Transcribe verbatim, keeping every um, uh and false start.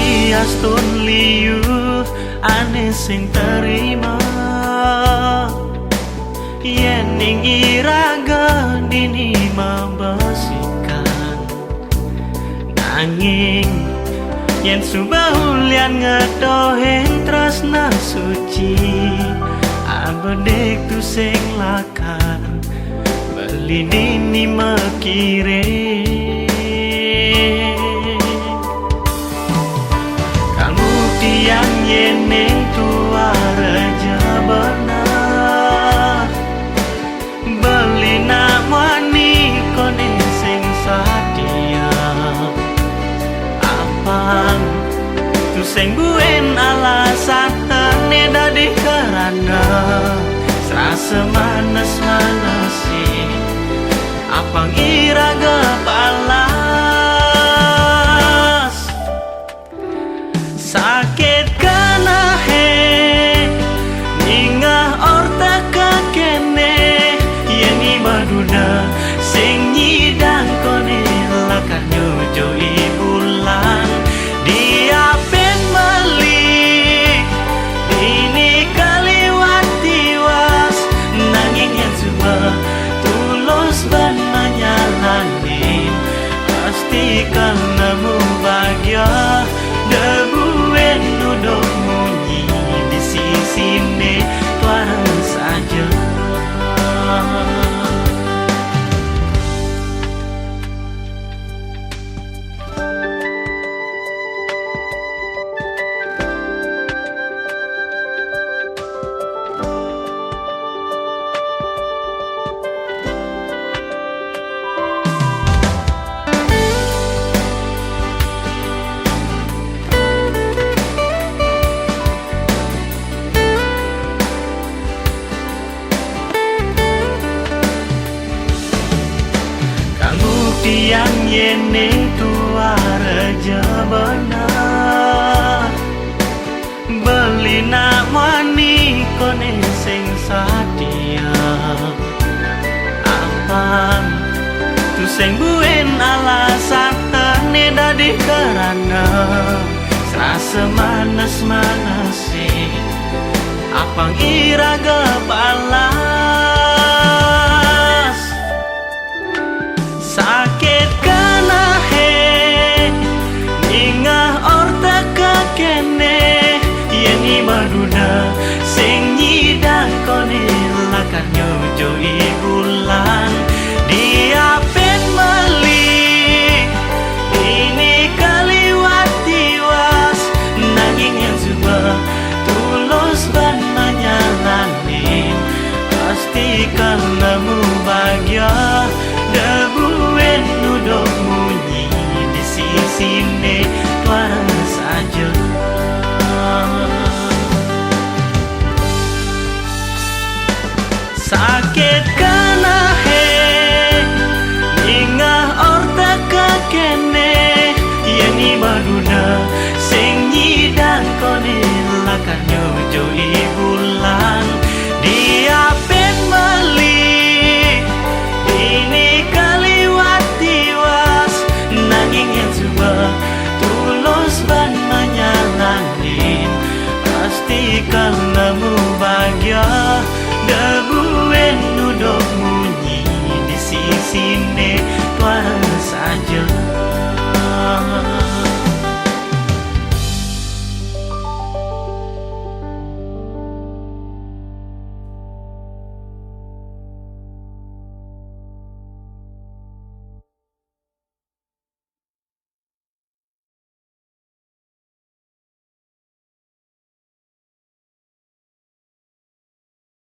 Ias tun liu ane sing terima. Yen ning iraga dini mabasikan. Nanging yen suba ulian ngetohen tresna suci, abedek tu sing lakar beli dini makire. Kamu tiang yeneng tuara jabana. Beli nak mani kone sing satia. Apang tu sing buen alasan ene dadi karana serasa manes-manesi. Apang iraga palas. Sakit kena he, ningah orta ka kene, yen i maduna, sing nyidang kone, lakar nyojo i bulan, diapin meli, dini kaliwat tiwas, nanging yen suba, tulus ban manyalanin, pasti kang nemu bagia. Debuen nuduk munyi di sisine tuara saja. Kamu tiang yeneng tuara jabana. Beli nak mani kone sing satia. Apang tu sing buen alasan ene dadi karana serasa manes-manesi. Apang iraga palas. Sakit kena he, ningah orta ka kene, yen i maduna, sing nyidang kone, lakar nyojo i bulan, diapin meli, dini kaliwat tiwas, nanging yen suba, tulus ban manyalanin, pasti kang nemu bagia, debuen nuduk munyi di sisine tuara saja. Sakit kena he, ningah orta ka kene, yen i maduna, sing nyidang kone, lakar nyojo i